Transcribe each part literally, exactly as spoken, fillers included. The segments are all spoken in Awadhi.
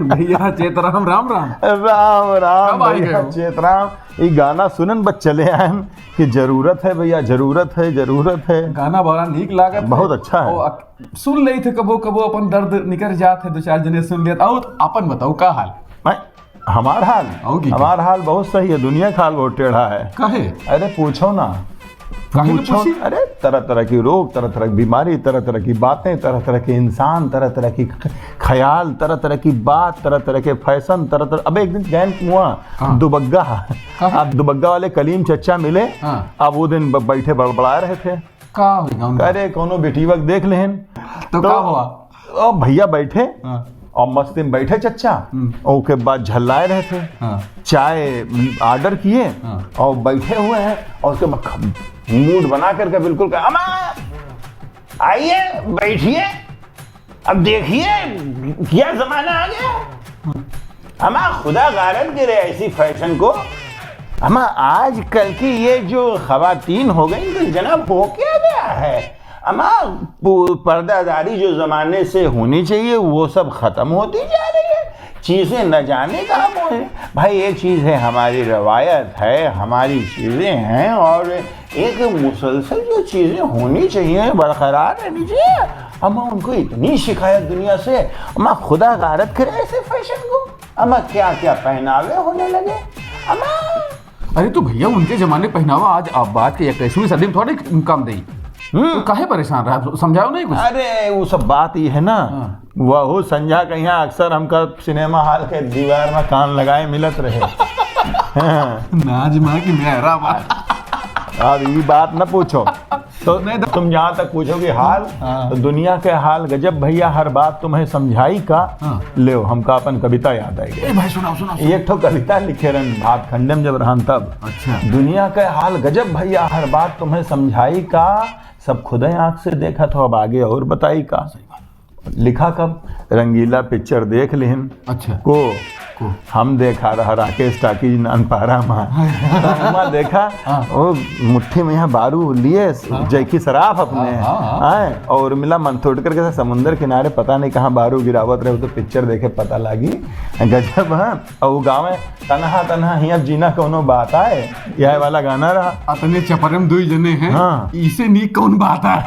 भैया चेतराम, राम राम। राम राम कब आए भैया गए हो? चेतराम, ई गाना सुनन बस चले आयन कि जरूरत है भैया, जरूरत है, जरूरत है। गाना बड़ा नीक लागत है। बहुत अच्छा है। और अक-, सुन लेई थे कबो कबो, अपन दर्द निकर जात है, दो चार जने सुन लेत। और अपन बताओ का हाल? मैं, हमार हाल? आओगी? हमार हाल बहुत सही है, दुनिया का हाल बहुत टेढ़ा है। काहे? अरे पूछो ना। काहे न पूछो, पूछी? अरे तरह तरह की रोग, तरह तरह की बीमारी, तरह तरह की बातें, तरह तरह के इंसान, तरह तरह की ख-, ख्याल, तरह तरह की बात, तरह तरह के फैशन, तरह तरह। अबे एक दिन गैन कुआं हाँ। दुबग्गा, काहे? अब दुबग्गा वाले कलीम चच्चा मिले। हाँ। अब वो दिन ब-, बैठे बड़बड़ा रहे थे। का हो गया उनका? अरे कोनो बेटीवा के देख लेहन। तो तो का हुआ? ओ भैया बैठे हाँ। और मस्ती में बैठे चच्चा, हम्म। और ओके बाद झल्लाए रहे थे। हाँ। चाय ऑर्डर किए हाँ। और बैठे हुए हैं और उसके बाद मूड बना करके बिल्कुल कहा, "अम्मा, आइए, बैठिए, अब देखिए क्या जमाना आ गया।" अम्मा खुदा गारत करे ऐसी फैशन को। अम्मा आजकल की ये जो खवातीन हो गई, तो जनाब हो क्या गया है? अम्मा पु-, पर्दादारी जो जमाने से होनी चाहिए वो सब खत्म होती जा रही है। चीजें न जाने कहाँ पहुंचे। भाई एक चीज है, हमारी रवायत है, हमारी चीजें हैं और एक मुसलसल जो चीजें होनी चाहिए बरकरार रहनी चाहिए। अम्मा उनको इतनी शिकायत दुनिया से, अम्मा खुदा गारत करे ऐसे फैशन को। अम्मा क्या क्या पहनावे होने लगे अम्मा। अरे तो भैया उनके जमाने पहनावा आज आप बात के इक्कीसवीं सदी में थोड़े काम देई। हम्म। तो काहे परेशान रहा, समझाओ नहीं कुछ। अरे वो सब बात ये है ना, हाँ। वहू संझा के यहाँ अक्सर हमका सिनेमा हॉल के दीवार में कान लगाए मिलत रहे। हाँ। नाज माँ की मेहरा बात। अब ये बात न पूछो। तो नहीं तो तुम जहाँ तक पूछोगे हाल, हाँ। तो दुनिया के हाल गजब भैया, हर बात तुम्हें समझाई का। हाँ। लेओ, हमका अपन कविता याद आई गई। ए भाई, सुनाओ, सुनाओ, सुनाओ। एक ठो कविता लिखे रहन भातखंडे में जब रहन तब। अच्छा। दुनिया के हाल गजब भैया, हर बात तुम्हें समझाई का, सब खुदे आँख से देखा तो अब आगे और बताई का। सही बात। लिखा कब? रंगीला पिक्चर देख लिहिन। अच्छा। को? को? हम देखा रहा राकेश टाकीज नानपारा मा। मा देखा, हाँ। वो मुट्ठी में यहाँ बारू लिए, हाँ। जैकी शराब अपने, हाँ, हाँ, हाँ। आए, और मिला मंथोटकर के साथ समुंदर किनारे, पता नहीं कहाँ बारू गिरावत रहे, वो तो पिक्चर देखे पता लागी। गजब, हाँ। और वो गाँव में तनहा तनहा हियाँ जीना कौनो बात आए, यह वाला गाना रहा। अतने चपरे में दुई जने हैं, हाँ। इसे नी कौन बात आए।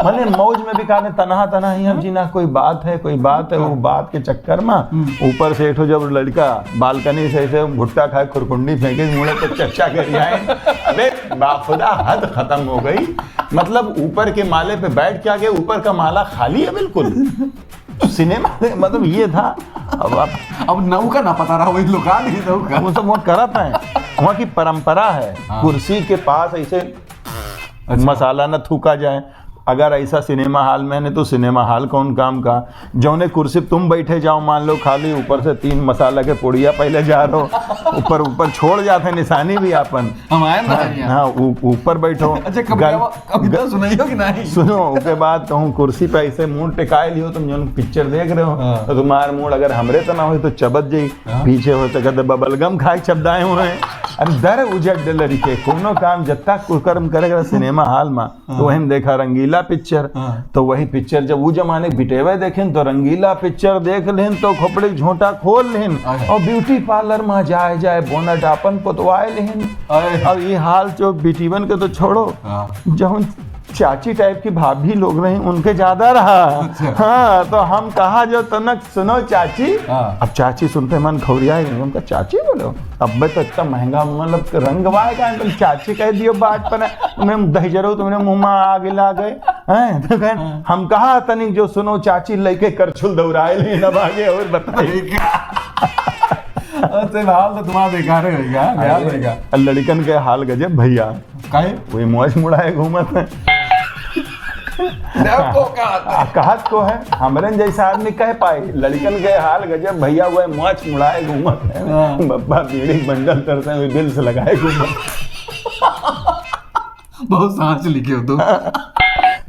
मने मौज में भी कहने तनहा तनहा हियाँ जीना कोई बात है, कोई बात है, वो बात के चक्कर में हम्म। ऊपर से एक ठो जब लड़का बालकनी से ऐसे भुट्टा खाए, खुरकुंडी फेंके, मुड़े तो चर्चा करी आए। अबे बाखुदा हद खत्म हो गई। मतलब ऊपर के माले पे बैठ के आ गए, ऊपर का माला खाली है बिल्कुल। सिनेमा में, मतलब, ये था। अब आप अब नौका ना पता रहा, वही लोग आ नहीं नौका। वो सब वहाँ करत हैं, वहाँ की परंपरा है। हाँ। कुर्सी के पास ऐसे अच्छा। मसाला न थूका जाए। अगर ऐसा सिनेमा हॉल में नहीं, तो सिनेमा हॉल कौन काम का? जौने कुर्सी पे तुम बैठे जाओ, मान लो खाली, ऊपर से तीन मसाला के पुड़िया पहले जा रहो, ऊपर, ऊपर छोड़ जाते निशानी भी आपन। हम आए ना हाँ, यहाँ। हाँ, ऊ-, ऊपर बैठो। अच्छा, कब गल-, क्या हुआ? कविता ग-, सुनाइयो कि नहीं? सुनो, ओके बाद कहूँ कुर्सी पे ऐसे मुंह टिकाए लियो, तुम जौन पिक्चर देख रहे हो, हाँ। तो तुम्हार मूड अगर हमरे तना होई तो चबत जाई, हाँ। पीछे हो तो कहते बबलगम खाए चबदाए हुए हैं। अरे दर उजड़ दे लड़के, कोनो काम जत्ता कुकर्म करे करे सिनेमा हॉल में, हाँ। तो वही में देखा रंगीला पिक्चर, हाँ। तो वही पिक्चर जब वो जमाने बिटेवे देखें तो रंगीला पिक्चर देख लेन तो खोपड़ी झोंटा खोल लेन हाँ। और ब्यूटी पार्लर में जाए जाए बोनट आपन पोतवाए लेन। अरे। अब ये हाल जो बिटीवन के तो छोड़ो, हाँ। जौन चाची टाइप की भाभी लोग रही, उनके ज्यादा रहा। अच्छा। हाँ, तो हम कहा जो तनक सुनो चाची। हाँ। अब चाची सुनते मन खौरिया ही नहीं, हमका चाची बोलो। अब तो इतना महंगा मतलब रंगवा है का, तुम चाची कह दियो बात पर, तुमने दही जरो, तुमने मुंह में आग ला गए, हैं? तो कहें, हाँ। हम कहा तनिक जो सुनो चाची लेके करछुल दौड़ाए ले, अब आगे और बताइए। अच्छा, हाल तो तुम्हारा बेकार है भैया, बेकार अरे, भैया। लड़कन के हाल गजब भैया। काहे? वही मोछ मुड़ाए घूमत है। जब को कहत है। आ, कहत को है, हमरन जैसा आदमी कह पाए, लड़कन के हाल गजब भैया, वह मोछ मुड़ाए घूमत है। हाँ। बब्बा बीड़ी बंडल तरते हुए दिल से लगाए घूमत। बहुत सांच लिखे हो तुम।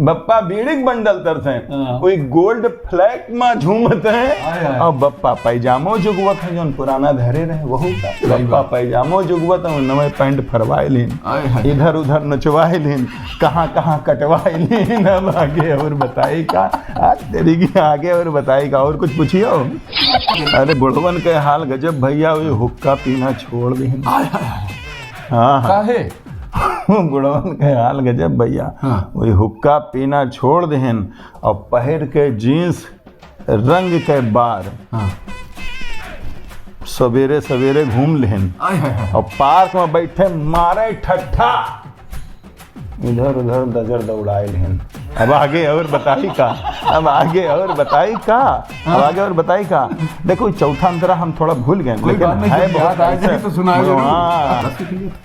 बप्पा बीड़ी के बंडल तरत हैं, हाँ। वही Gold Flake मा झूमत हैं। हाय, हाय। और बप्पा पैजामो जुगवत हैं, जौन पुराना धरे रहे, वहू का। सही बप्पा बात। पैजामो जुगवत हैं, नवे पैंट फरवाए लीन, हाय, हाय। इधर उधर नचवाए लीन, कहाँ कहाँ कटवाए लीन। अब आगे और बताई का? आज तेरी की आगे और बताई का? और कुछ पूछियो? अरे, बुढ़वन के हाल गजब भैया, वही हुक्का पीना छोड़ दीन। हाय, हाय, हाय। हाँ, हाँ। काहे? बुढ़वन के हाल गजब भैया। हाँ। वही हुक्का पीना छोड़ देहन और पहिर के jeans रंग के बार हाँ। सवेरे सवेरे घूम लेहन। आय हाय हाय। और park में बैठे मारे ठट्ठा, इधर उधर नजर दौड़ाए लेहन। अब आगे और बताई का? अब आगे और बताई का? अब हाँ। आगे और बताई का? देखो, चौथा अंतरा हम थोड़ा भूल गए, कोई लेकिन बात नहीं, है जब बहुत याद आ ऐसे। जाए तो सुनाओ जरूर। हाँ।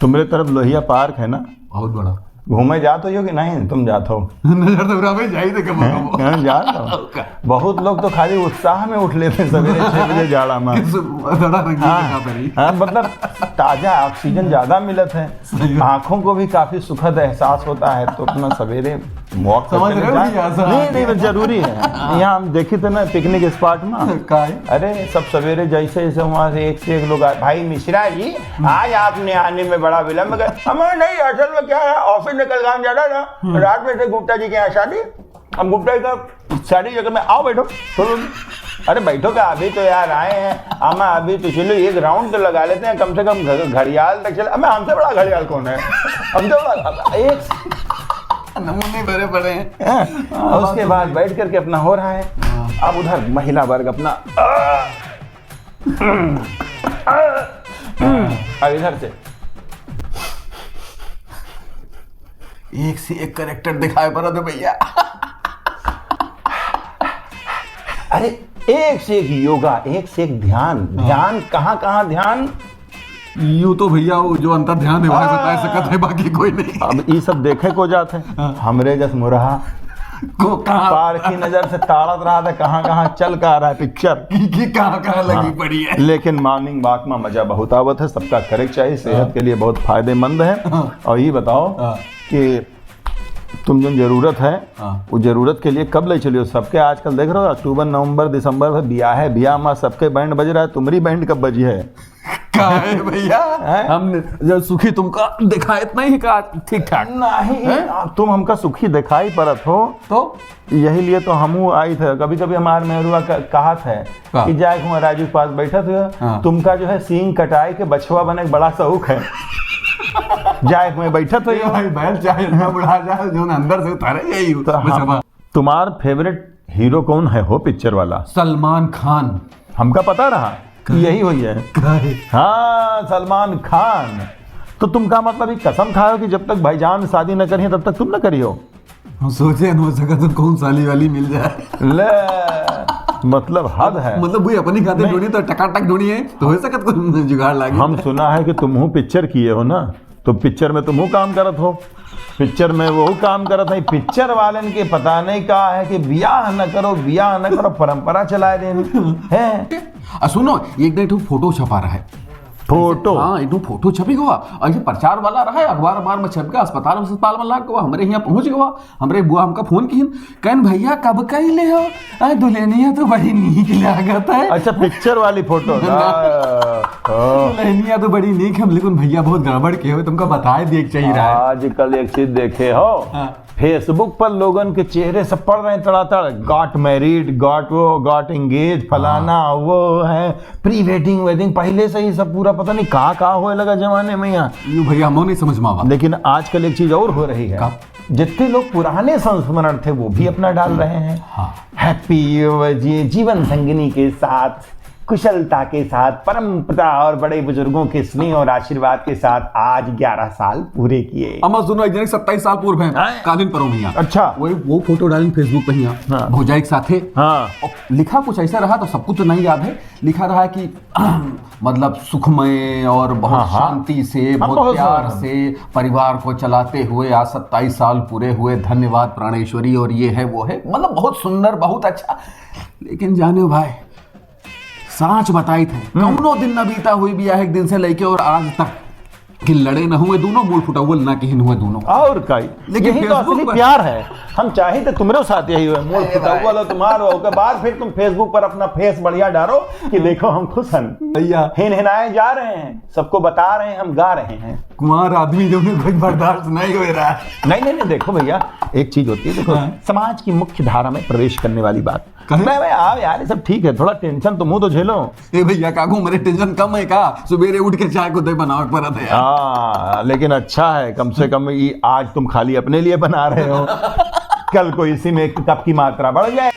तुमरे तरफ लोहिया park है ना? बहुत बड़ा। घूमे जात हो कि नहीं? तुम जात हो? नजर दौड़ावे जाई थे कबो हैं? कबो। हैं, जात हो? का? बहुत लोग तो खाली उत्साह में उठ लेते सवेरे छह बजे जाड़ा में। किस बड़ा रंगीन हाँ, जगह पर ही। हाँ, मतलब ताजा oxygen ज्यादा मिलत है, सही बात। आंखों को भी काफी सुखद एहसास होता है, तो अपना सवेरे walk समझ करके रहे हो जाए। भैया, ऐसा नहीं, है। नहीं, जरूरी है। हाँ। यहाँ हम देखी थे ना picnic spot में। का है? अरे, सब सवेरे जैसे जैसे वहाँ से एक से एक लोग आए, "भाई मिश्रा जी, हम्म। आज आपने आने में बड़ा विलंब कर।" हमें नहीं, असल में क्या है, office निकल के हम जाना ना, हम्म। रात में से गुप्ता जी के यहाँ शादी, हम गुप्ता जी का शादी जगह में, "आओ बैठो, चलो।" "अरे बैठो क्या, अभी तो यार आए हैं।" "अमा, अभी तो चलो एक round तो लगा लेते हैं, कम से कम घ-, घड़ियाल तक चले।" "अबे हमसे बड़ा घड़ियाल कौन है?" हमसे बड़ा, अब एक नमूने भरे पड़े हैं। हैं? और उसके बाद बैठ करके अपना हो रहा है। हाँ। अब उधर महिला वर्ग अपना, अब इधर से एक से एक character दिखाए पड़त है भैया। अरे, एक से एक योगा, एक से एक ध्यान। हाँ। ध्यान कहाँ, कहाँ ध्यान? यूं तो भैया वो जो अंतर ध्यान है, वह हाँ। बता सकत है, बाकी कोई नहीं। अब ई सब देखे को जात है। हाँ। हमरे जस मुरहा को कहाँ? पार की नजर से ताड़त रहा था, कहाँ, कहाँ चल का रहा है picture। कि, कि कहाँ, कहाँ लगी हाँ। पड़ी है। लेकिन morning walk में मजा बहुत आवत है, सबका करे के चाहिए, सेहत हाँ। के लिए बहुत फायदेमंद है। हाँ। और ये बताओ हाँ। कि तुम जौन जरूरत है, हाँ। वो जरूरत के लिए कब ले चलियो? सबके आजकल देख रहे हो, अक्टूबर, नवंबर, दिसंबर में बियाह है, बियाह में सबके band बज रहा है, तुम्हरी band कब बजी है? काहे भैया? हैं? हम जब सुखी तुमका दिखाइत नहीं है का ठीक ठाक? नहीं, हैं? तुम हमका सुखी दिखाई पड़त हो। तो? यही लिए तो हमहू आई थे। कभी-कभी हमार मेहरुआ क-, कहत है का? कि जाए हुआ राजू के पास बैठत हुआ, हाँ। तुमका जो है सींग कटाए के बछवा बने के बड़ा शौक है। जाए हुआ बैठत हुआ। ए भाई, बैल चाहे इतना बुढ़ा जाए, जो ना अंदर से उतारे यही तो हम बछवा। तुम्हार favourite hero कौन है हो picture वाला? सलमान खान। हमका पता रहा कि यही होई है। काहे? हाँ, सलमान खान। तो तुम का मतलब ये कसम खायो कि जब तक भाईजान शादी न करिए तब तक तुम न करियो? हम सोचे न हो सका तो कौन साली वाली मिल जाए। ले, मतलब हद है। मतलब वही अपनी खातिर नहीं। ढूंढी तो टकाटक ढूंढी है, तो हो सकत कुछ जुगाड़ लागे। हम सुना है कि तुमहू picture किए हो ना, तो picture में तुमहू काम करत हो, picture में वहू काम करत है। Picture वालन के पता नहीं का है कि बियाह न करो, बियाह न करो, परंपरा चलाए देन है। आ सुनो, एक दिन एक ठो photo छपा रहा है। Photo? हाँ, एक ठो photo छपी गवा, ऐसे प्रचार वाला रहा है, अखबार अखबार में छप गवा, अस्पताल अस्पताल में लाग गवा, हमरे यहाँ पहुँच गवा, हमरे बुआ हमका phone किहिन, कहन, "भैया, कब कइले हो? अरे, दुल्हनिया तो बड़ी नीक लागत है।" अच्छा, picture वाली photo ना। हाँ, हाँ। दुल्हनिया तो बड़ी नीक है, लेकिन भैया बहुत गड़बड़ के हो, तुमका बताए दिए के चाहिए रहा है। आजकल एक चीज देखे हो, हाँ। Facebook पर लोगन के चेहरे सब पड़ रहे हैं तड़ातड़, got married, got वो, got engaged, फलाना, हाँ। वो है, pre wedding, wedding, पहले से ही सब पूरा पता नहीं का, का होए लगा जमाने में यहाँ। यूं भैया, हमो नहीं समझ में आवा। लेकिन आजकल एक चीज और हो रही है। का? जितने लोग पुराने संस्मरण थे, वो भी अपना डाल रहे हैं। हाँ। Happy, ये जीवन संगिनी के साथ, कुशलता के साथ, परंपरा और बड़े बुजुर्गों के स्नेह और आशीर्वाद के साथ आज ग्यारह साल पूरे किए। अमा सुनो, एक जने सत्ताईस साल पूरे हैं, हाँ। कालिन परो भैया। अच्छा। वही वो photo डालिन Facebook पे हिया, हाँ। भौजाई के साथे। हाँ। और लिखा कुछ ऐसा रहा, तो सब कुछ तो नहीं याद है, लिखा रहा कि मतलब सुखमय और बहुत हाँ, हाँ। शांति से, हाँ, बहुत बहुत प्यार सुंदर। से परिवार को चलाते हुए आज सत्ताईस साल पूरे हुए, धन्यवाद प्राणेश्वरी, और ये है, वो है, मतलब बहुत सुंदर, बहुत अच्छा। लेकिन जाने भाई, सांच बताई थे, हम्म। कौनो दिन न बीता हुई बियाह एक दिन से लेके और आज तक। कि लड़े न हुए दूनों, मूड़ फुटउवल न किहिन हुए दूनों। और का? लेकिन यही तो Facebook असली पर प्यार है। हम चाही तो तुमरे साथ यही हुए, मूड़ अरे फुटउवल भाई। हो तुम्हार, ओके बाद फिर तुम Facebook पर अपना face बढ़िया डारो कि देखो हम खुश हैं। भैया। हिनहिनाए जा रहे हैं, सबको बता रहे हैं, हम गा रहे हैं। कुंवार आदमी जो है, कोई बर्दाश्त नहीं हो रहा है। नहीं, नहीं, नहीं, देखो भैया, एक चीज होती है, देखो, हाँ। समाज की मुख्य धारा में प्रवेश करने वाली बात। कहे? मैं, मैं, आओ यार, ये सब ठीक है, थोड़ा tension तो मुँह तो झेलो। ए भैया, का को हमरे tension कम है का? सुबेरे उठ के चाय को दे बनावे पड़त है यार। हाँ, लेकिन अच्छा है, कम से कम ये आज तुम खाली अपने लिए बना रहे हो, कल को इसी में एक कप की मात्रा बढ़ जाए।